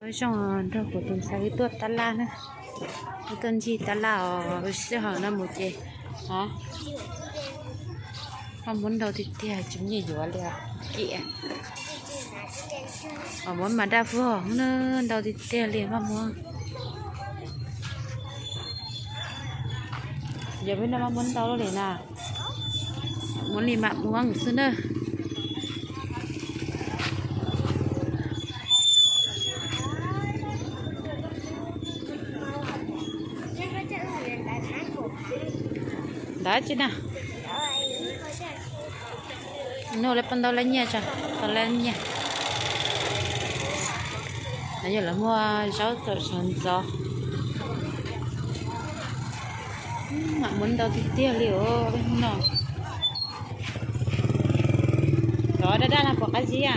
Nyob zoo nrog kuv tus ntxhais wb tuaj tab laj na, wb tuaj ncig tab laj os, sij hawm no mus ces, a, maj muab ntau tiag tiag tsis muaj nyiaj yuav li os. Kim, muab mas daj vog na, ntau tiag tiag li maj muab. Yog peb no maj muab ntau li na, muab li mam muab xwb na. Ntawd tsis na. Nug lawv puas ntau lawv nyiaj tso, tau lawv nyiaj. Yog lawv muaj zaub tau sawv ntxov. Mam muab ntau tiag tiag li os no. Cov daj daj no puas qab zib a?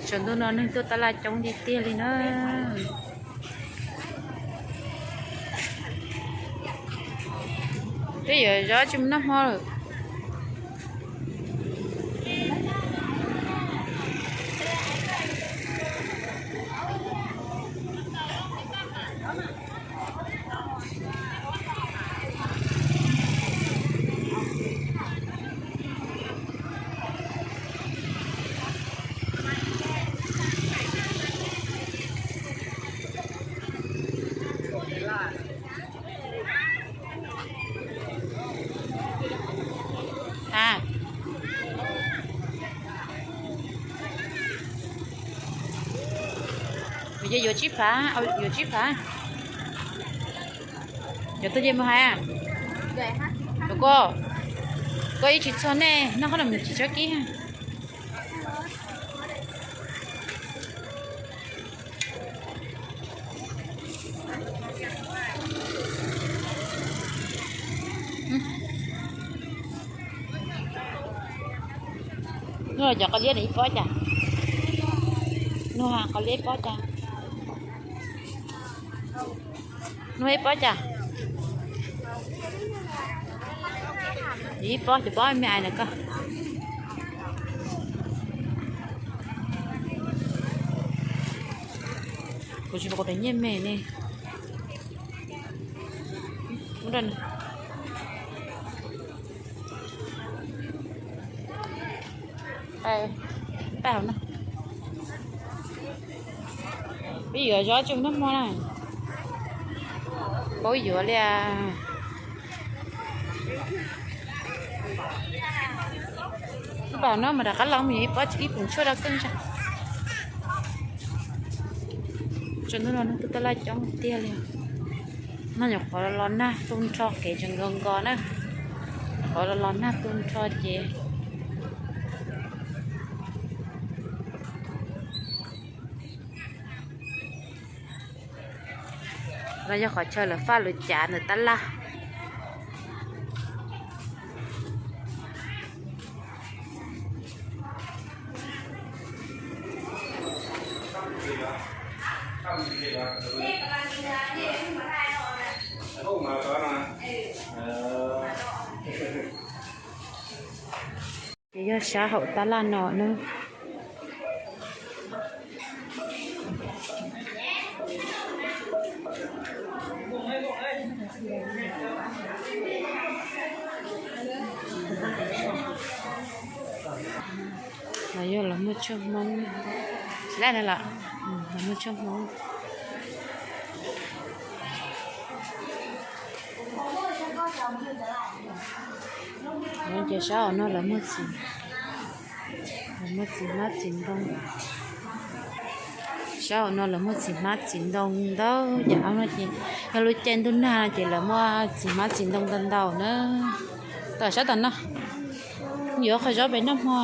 Tsaus ntuj no neeg tuaj tab laj coob tiag tiag li na. Twb yuav zov tsis mus noj hmo lawm. A, kuv yuav tsib phav, yuav tsib phav. Cov tuaj ces mus hais, koj, koj ib tsis txog nej noj qhob noom tsis tsob kib. Nug cov qos liab ib pob cas? Nug qos liab ib pob cas? Nug ib pob cas? Ib pob, cov pob me ais na koj. Kuv tsis pom kuv tus nyiaj me ne. Peb yuav zov tsum noj hmo na. Paub yuav li. Pab no mas rov qab los mus yuav ib pob ib pob tshuaj rau keej tsa. Tsaus ntuj no neeg tuaj tab laj coob tiag li. No nyuam qhuav los nag tu nrho kev tseem nkaus nkaus na. Nyuam qhuav los los nag tu nrho ces no yog qhov chaw lawv faj lawv cav ntawm tab laj. Ces yog sab hauv tab laj no na. Los yog los muaj tshuaj Hmoob, laj no los, los muaj tshuaj Hmoob. Ces sab hauv no lawv muag txiv, lawv muag txiv hmab txiv ntoo. Sab hauv no lawv muag txiv hmab txiv ntoo ntau, ces hauv no ces yog lub caij ntuj nag no ces lawv muag txiv hmab txiv ntoo ntau ntau na. Tom sab tom no yuav qhov zaub pem noj hmo.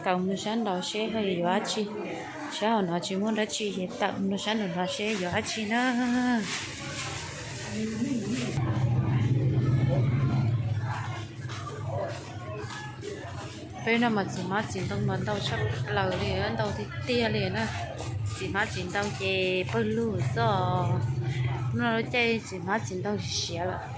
Tawm mus sab nraud seb ho yuav dab tsi. Sab hauv no tsis muaj dab tsi ces tawm mus sab nraud no seb yuav dab tsi na. Peb no mas txiv hmab txiv ntoo mas ntau tshaj plaws li, ntau tiag tiag li na. Txiv hmab txiv ntoo ces pawg lug xwb. Hnub no lub caij txiv hmab txiv ntoo siav lawm.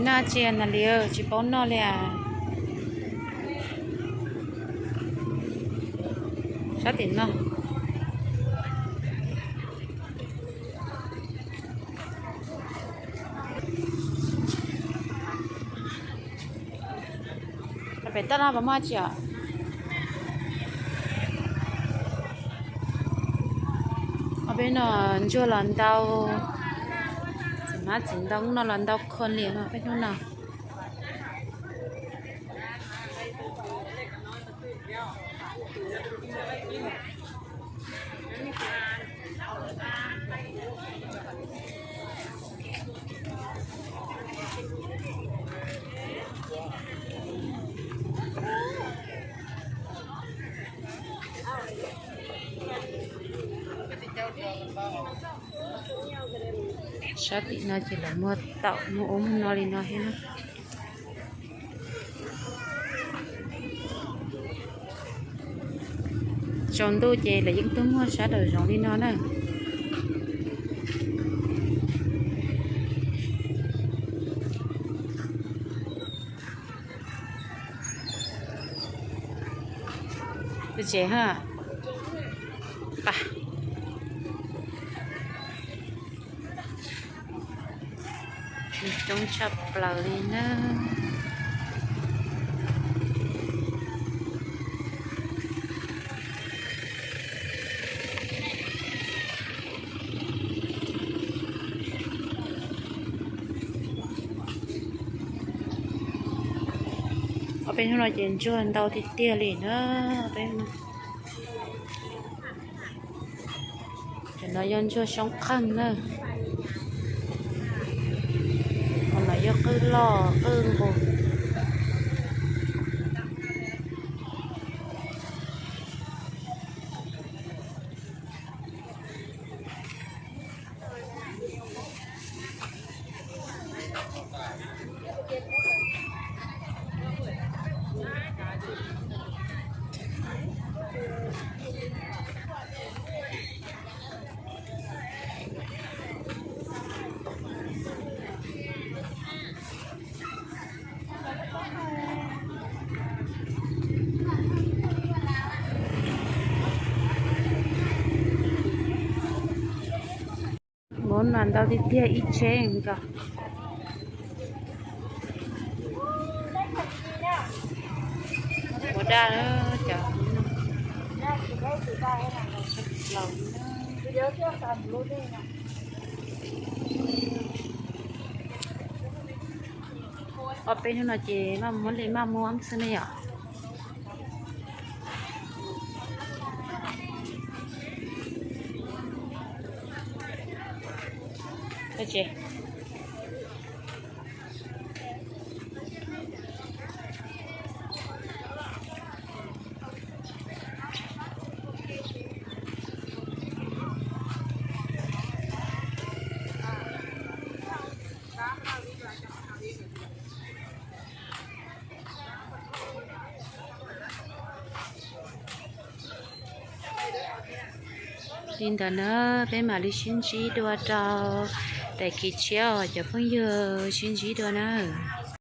Noj tsi na li, tsis paub noj li as. Sab tim no. Pem taj laj puas muaj tsi os? Ob peb no ntsuag los ntau, txiv hmab txiv ntoo no los ntau khuam li no peb hnub no. Sab tim no ces lawv muag taum muag ub muag no li no thiab na. Tsaus ntuj ces lawv yeej tuaj muag sab daws zoov li no na. Tsev ha, pa, coob tshaj plaws li na. Ob peb hnub no ces ntsuag ntau tiag tiag li na. Peb Cov no yog ntsuag xyoob qeeg na. Qhov no yog qwj loj qwj nqus. Muab mas ntau tiag tiag ib tsheb nkaus. Ua daj cov. Ob peb hnub no ces maj muab li maj muab xwb ne yom. Li ntawd na, peb mam li sib ntsib dua rau daim khiv tshiab os cov phooj ywg, sib ntsib dua nawb.